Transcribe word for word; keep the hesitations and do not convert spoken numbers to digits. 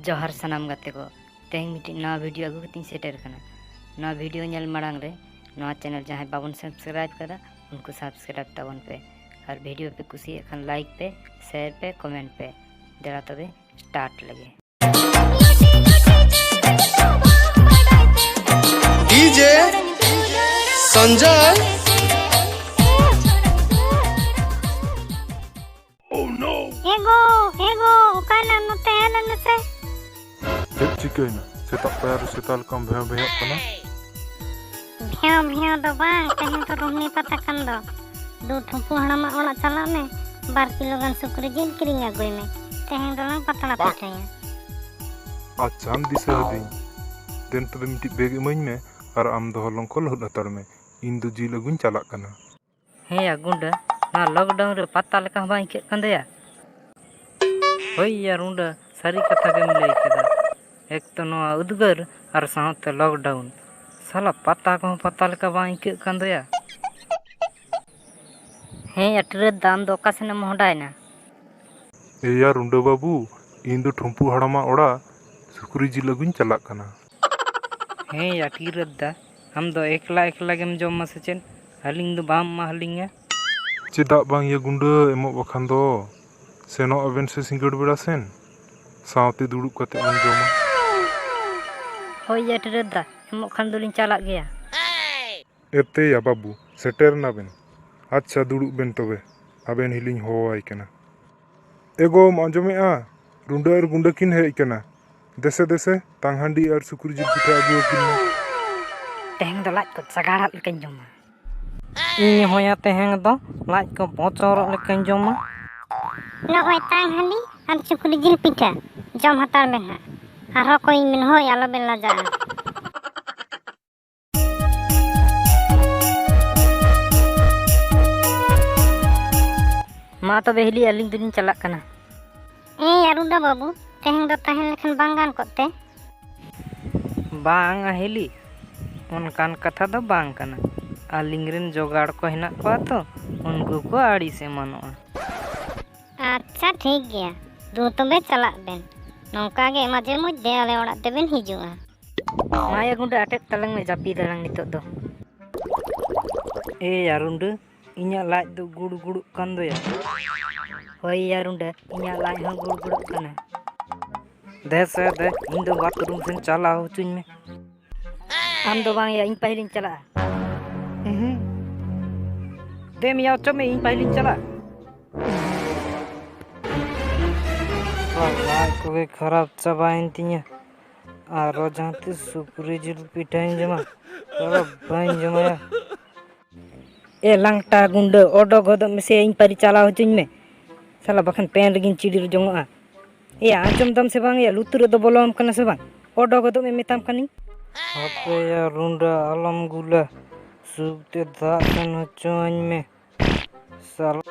ᱡᱚᱦᱟᱨ ᱥᱟᱱᱟᱢ ᱜᱟᱛᱮ ᱠᱚ, ᱛᱮᱦᱮᱧ ᱢᱤᱫᱴᱤᱡ ᱱᱟᱣᱟ ᱵᱷᱤᱰᱤᱭᱳ ᱟᱹᱜᱩ ᱠᱟᱛᱮᱧ ᱥᱮᱴᱮᱨ ᱠᱟᱱᱟ᱾ ᱱᱚᱣᱟ ᱵᱷᱤᱰᱤᱭᱳ ᱧᱮᱞ ᱢᱟᱲᱟᱝ ᱨᱮ ᱱᱚᱣᱟ ᱪᱮᱱᱮᱞ ᱡᱟᱦᱟᱸᱭ ᱵᱟᱵᱚᱱ ᱥᱟᱵᱥᱠᱨᱟᱭᱤᱵ ᱠᱟᱫᱟ, ᱩᱱᱠᱩ ᱥᱟᱵᱥᱠᱨᱟᱭᱤᱵ ᱛᱟᱵᱚᱱ ᱯᱮ ᱟᱨ ᱵᱷᱤᱰᱤᱭᱳ ᱯᱮ ᱠᱩᱥᱤᱭᱟᱜ ᱠᱷᱟᱱ ᱞᱟᱭᱤᱠ ᱯᱮ, ᱥᱮᱭᱟᱨ ᱯᱮ, ᱠᱚᱢᱮᱱᱴ ᱯᱮ᱾ ᱫᱮᱞᱟ ᱛᱚᱵᱮ ᱥᱴᱟᱨᱴ ᱞᱮᱜᱮ᱾ DJ ᱥᱚᱧᱡᱚᱭ᱾ ᱮ ᱜᱚ, ᱮ ᱜᱚ, ᱚᱠᱟᱭᱱᱟᱢ? ᱱᱚᱛᱮ ᱦᱮᱡ ᱞᱮᱱ ᱢᱮᱥᱮ᱾ ᱪᱮᱫ ᱪᱤᱠᱟᱹᱭᱮᱱᱟ? ᱥᱮᱛᱟᱜ ᱯᱟᱭᱟᱨ ᱨᱮ ᱥᱮᱛᱟ ᱞᱮᱠᱟᱢ ᱵᱷᱮᱸᱣ ᱵᱷᱮᱸᱣᱚᱜ ᱠᱟᱱᱟ᱾ ᱵᱷᱮᱸᱣ ᱵᱷᱮᱸᱣ ᱫᱚ ᱵᱟᱝ, ᱛᱮᱦᱮᱧ ᱫᱚ ᱨᱳᱦᱱᱤ ᱯᱟᱛᱟ ᱠᱟᱱ ᱫᱚ᱾ ᱫᱩ ᱴᱷᱩᱢᱯᱩ ᱦᱟᱲᱟᱢᱟᱜ ᱚᱲᱟᱜ ᱪᱟᱞᱟᱜ ᱢᱮ, ᱵᱟᱨ ᱠᱤᱞᱳ ᱜᱟᱱ ᱥᱩᱠᱨᱤ ᱡᱤᱞ ᱠᱤᱨᱤᱧ ᱟᱹᱜᱩᱭ ᱢᱮ, ᱛᱮᱦᱮᱧ ᱫᱚᱞᱟᱝ ᱯᱟᱛᱲᱟ ᱯᱤᱴᱷᱟᱹᱭᱟ᱾ ᱟᱪᱪᱷᱟᱢ ᱫᱤᱥᱟᱹ ᱟᱹᱫᱤᱧ᱾ ᱫᱮᱱ ᱛᱚᱵᱮ ᱢᱤᱫᱴᱤᱡ ᱵᱮᱜᱽ ᱤᱢᱟᱹᱧ ᱢᱮ ᱟᱨ ᱟᱢ ᱫᱚ ᱦᱚᱞᱚᱝ ᱠᱚ ᱞᱟᱹᱦᱩᱫ ᱦᱟᱛᱟᱲ ᱢᱮ, ᱤᱧ ᱫᱚ ᱡᱤᱞ ᱟᱹᱜᱩᱧ ᱪᱟᱞᱟᱜ ᱠᱟᱱᱟ᱾ ᱦᱮᱸ ᱭᱟ ᱜᱩᱸᱰᱟᱹ, ᱱᱚᱣᱟ ᱞᱚᱠᱰᱟᱣᱩᱱ ᱨᱮ ᱯᱟᱛᱟ ᱞᱮᱠᱟ ᱦᱚᱸ ᱵᱟᱝ ᱟᱹᱭᱠᱟᱹᱜ ᱠᱟᱱ ᱫᱚᱭᱟ᱾ ᱦᱳᱭ ᱭᱟ ᱨᱩᱸᱰᱟᱹ, ᱥᱟᱹᱨᱤ ᱠᱟᱛᱷᱟ ᱜᱮᱢ ᱞᱟᱹᱭ ᱠᱮᱫᱟ᱾ ᱮᱠ ᱛᱚ ᱱᱚᱣᱟ ᱩᱫᱽᱜᱟᱹᱨ ᱟᱨ ᱥᱟᱶᱛᱮ ᱞᱚᱠᱰᱟᱣᱩᱱ, ᱥᱟᱞᱟ ᱯᱟᱛᱟ ᱠᱚᱦᱚᱸ ᱯᱟᱛᱟ ᱞᱮᱠᱟ ᱵᱟᱝ ᱟᱹᱭᱠᱟᱹᱜ ᱠᱟᱱ ᱫᱚᱭᱟ᱾ ᱦᱮᱸ ᱭᱟ ᱴᱤᱨᱟᱹᱫ ᱫᱟ, ᱟᱢ ᱫᱚ ᱚᱠᱟ ᱥᱮᱱ ᱮᱢ ᱢᱚᱦᱰᱟᱭᱮᱱᱟ? ᱮᱭᱟ ᱨᱩᱸᱰᱟᱹ ᱵᱟᱹᱵᱩ, ᱤᱧ ᱫᱚ ᱴᱷᱩᱢᱯᱩ ᱦᱟᱲᱟᱢᱟᱜ ᱚᱲᱟᱜ ᱥᱩᱠᱨᱤ ᱡᱤᱞ ᱟᱹᱜᱩᱧ ᱪᱟᱞᱟᱜ ᱠᱟᱱᱟ᱾ ᱦᱮᱸ ᱭᱟ ᱴᱤᱨᱟᱹᱫ ᱫᱟ, ᱟᱢ ᱫᱚ ᱮᱠᱞᱟ ᱮᱠᱞᱟ ᱜᱮᱢ ᱡᱚᱢᱟ ᱥᱮ ᱪᱮᱫ? ᱟᱹᱞᱤᱧ ᱫᱚ ᱵᱟᱢ ᱮᱢᱟ ᱟᱹᱞᱤᱧᱟ᱾ ᱪᱮᱫᱟᱜ ᱵᱟᱝ ᱭᱟ ᱜᱩᱸᱰᱟᱹ, ᱮᱢᱚᱜ ᱵᱟᱠᱷᱟᱱ ᱫᱚ᱾ ᱥᱮᱱᱚᱜ ᱟᱵᱮᱱ ᱥᱮ ᱥᱤᱸᱜᱟᱹᱲ ᱵᱮᱲᱟ ᱥᱮᱱ, ᱥᱟᱶᱛᱮ ᱫᱩᱲᱩᱵ ᱠᱟᱛᱮ ᱵᱚᱱ ᱡᱚᱢᱟ᱾ ᱦᱳᱭ ᱭᱟ ᱴᱤᱨᱟᱹᱫ ᱫᱟ, ᱮᱢᱚᱜ ᱠᱷᱟᱱ ᱫᱚᱞᱤᱧ ᱪᱟᱞᱟᱜ ᱜᱮᱭᱟ᱾ ᱮᱛᱮᱭᱟ ᱵᱟᱹᱵᱩ, ᱥᱮᱴᱮᱨ ᱮᱱᱟᱵᱮᱱ᱾ ᱟᱪᱪᱷᱟ, ᱫᱩᱲᱩᱵ ᱵᱮᱱ ᱛᱚᱵᱮ, ᱟᱵᱮᱱ ᱦᱚᱸᱞᱤᱧ ᱦᱚᱦᱚᱣᱟᱭ ᱠᱟᱱᱟ᱾ ᱮᱜᱳᱢ ᱟᱸᱡᱚᱢᱮᱜᱼᱟ? ᱨᱩᱸᱰᱟᱹ ᱟᱨ ᱜᱩᱸᱰᱟᱹ ᱠᱤᱱ ᱦᱮᱡ ᱠᱟᱱᱟ᱾ ᱫᱮᱥᱮ ᱫᱮᱥᱮ, ᱛᱟᱝᱦᱟᱺᱰᱤ ᱟᱨ ᱥᱩᱠᱨᱤ ᱡᱤᱞ ᱯᱤᱴᱷᱟᱹ ᱟᱹᱜᱩ ᱟᱹᱠᱤᱱ ᱢᱮ᱾ ᱛᱮᱦᱮᱧ ᱫᱚ ᱞᱟᱡ ᱠᱚ ᱪᱟᱜᱟᱲᱟᱜ ᱞᱮᱠᱟᱧ ᱡᱚᱢᱟ᱾ ᱤᱧ ᱦᱚᱸᱭᱟ ᱛᱮᱦᱮᱧ ᱫᱚ ᱞᱟᱡ ᱠᱚ ᱵᱚᱪᱚᱨᱚᱜ ᱞᱮᱠᱟᱧ ᱡᱚᱢᱟ᱾ ᱱᱚᱜᱼᱚᱭ ᱛᱟᱝᱦᱟᱺᱰᱤ ᱟᱨ ᱥᱩᱠᱨᱤ ᱡᱤᱞ ᱯᱤᱴᱷᱟᱹ ᱡᱚᱢ ᱦᱟᱛᱟᱲ ᱵᱮᱱ ᱦᱟᱸᱜ᱾ ᱟᱨᱦᱚᱸ ᱠᱚᱭ ᱵᱮᱱ, ᱦᱳᱭ, ᱟᱞᱚᱵᱮᱱ ᱞᱟᱡᱟᱜᱼᱟ᱾ ᱢᱟ ᱛᱚᱵᱮ ᱦᱤᱞᱤ, ᱟᱹᱞᱤᱧ ᱫᱚᱞᱤᱧ ᱪᱟᱞᱟᱜ ᱠᱟᱱᱟ᱾ ᱮᱭ ᱟᱨᱩᱰᱟ ᱵᱟᱹᱵᱩ, ᱛᱮᱦᱮᱧ ᱫᱚ ᱛᱟᱦᱮᱸ ᱞᱮᱠᱷᱟᱱ ᱵᱟᱝ ᱜᱟᱱ ᱠᱚᱜ ᱛᱮ? ᱵᱟᱝ ᱟ ᱦᱤᱞᱤ, ᱚᱱᱠᱟᱱ ᱠᱟᱛᱷᱟ ᱫᱚ ᱵᱟᱝ ᱠᱟᱱᱟ᱾ ᱟᱹᱞᱤᱧ ᱨᱮᱱ ᱡᱚᱜᱟᱲ ᱠᱚ ᱦᱮᱱᱟᱜ ᱠᱚᱣᱟ ᱛᱚ, ᱩᱱᱠᱩ ᱠᱚ ᱟᱹᱲᱤᱥ ᱮᱢᱟᱱᱚᱜᱼᱟ᱾ ᱟᱪᱪᱷᱟ, ᱴᱷᱤᱠ ᱜᱮᱭᱟ, ᱫᱩ ᱛᱚᱵᱮ ᱪᱟᱞᱟᱜ ᱵᱮᱱ᱾ ᱱᱚᱝᱠᱟ ᱜᱮ ᱢᱟᱡᱷᱮ ᱢᱚᱫᱽᱫᱷᱮ ᱟᱞᱮ ᱚᱲᱟᱜ ᱛᱮᱵᱮᱱ ᱦᱤᱡᱩᱜᱼᱟ᱾ ᱢᱟ ᱭᱟ ᱜᱩᱸᱰᱟᱹ, ᱟᱴᱮᱫ ᱛᱟᱞᱟᱝ ᱢᱮ, ᱡᱟᱹᱯᱤᱫ ᱟᱞᱟᱝ ᱱᱤᱛᱚᱜ ᱫᱚ᱾ ᱮ ᱭᱟ ᱨᱩᱸᱰᱟᱹ, ᱤᱧᱟᱹᱜ ᱞᱟᱡ ᱫᱚ ᱜᱩᱲ ᱜᱩᱲᱩᱜ ᱠᱟᱱ ᱫᱚᱭᱟ᱾ ᱦᱳᱭ ᱭᱟ ᱨᱩᱸᱰᱟᱹ, ᱤᱧᱟᱹᱜ ᱞᱟᱡ ᱦᱚᱸ ᱜᱩᱲ ᱜᱩᱲᱩᱜ ᱠᱟᱱᱟ᱾ ᱫᱮ ᱥᱮ ᱫᱮ, ᱤᱧ ᱫᱚ ᱵᱟᱛᱷᱨᱩᱢ ᱥᱮᱱ ᱪᱟᱞᱟᱣ ᱦᱚᱪᱚᱧ ᱢᱮ᱾ ᱟᱢ ᱫᱚ ᱵᱟᱝ ᱭᱟ, ᱤᱧ ᱯᱟᱹᱦᱤᱞᱤᱧ ᱪᱟᱞᱟᱜᱼᱟ᱾ ᱩᱦᱩᱸ᱾ ᱫᱮ ᱢᱮᱭᱟ, ᱚᱪᱚᱜ ᱢᱮ, ᱤᱧ ᱯᱟᱹᱦᱤᱞᱤᱧ ᱪᱟᱞᱟᱜᱼᱟ᱾ ᱞᱟᱡ ᱠᱚᱜᱮ ᱠᱷᱟᱨᱟᱯ ᱪᱟᱵᱟᱭᱮᱱ ᱛᱤᱧᱟᱹ᱾ ᱟᱨᱚ ᱡᱟᱦᱟᱸ ᱛᱤᱥ ᱥᱩᱠᱨᱤ ᱡᱤᱞ ᱯᱤᱴᱷᱟᱹᱧ ᱡᱚᱢᱟ, ᱟᱨᱚ ᱵᱟᱹᱧ ᱡᱚᱢᱟᱭᱟ᱾ ᱮ ᱞᱟᱝᱴᱟ ᱜᱩᱸᱰᱟᱹ, ᱚᱰᱚᱠ ᱜᱚᱫᱚᱜ ᱢᱮᱥᱮ, ᱤᱧ ᱯᱟᱹᱨᱤ ᱪᱟᱞᱟᱣ ᱦᱚᱪᱚᱧ ᱢᱮ᱾ ᱥᱟᱞᱟ, ᱵᱟᱠᱷᱟᱱ ᱯᱮᱱ ᱨᱮᱜᱤᱧ ᱪᱤᱰᱤᱨ ᱡᱚᱝᱚᱜᱼᱟ᱾ ᱮᱭᱟ, ᱟᱸᱡᱚᱢ ᱫᱟᱢ ᱥᱮ ᱵᱟᱝ ᱭᱟ? ᱞᱩᱛᱩᱨ ᱨᱮᱫᱚ ᱵᱚᱞᱚᱣᱟᱢ ᱠᱟᱱᱟ ᱥᱮ ᱵᱟᱝ? ᱚᱰᱚᱠ ᱜᱚᱫᱚᱜ ᱢᱮ, ᱢᱮᱛᱟᱢ ᱠᱟᱹᱱᱟᱹᱧ᱾ ᱦᱟᱯᱮᱭᱟ ᱨᱩᱸᱰᱟᱹ, ᱟᱞᱚᱢ ᱜᱩᱞᱟ, ᱥᱩᱠ ᱛᱮ ᱫᱟᱜ ᱥᱮᱱ ᱦᱚᱪᱚᱣᱟᱹᱧ ᱢᱮ᱾ ᱥᱟᱞᱟ᱾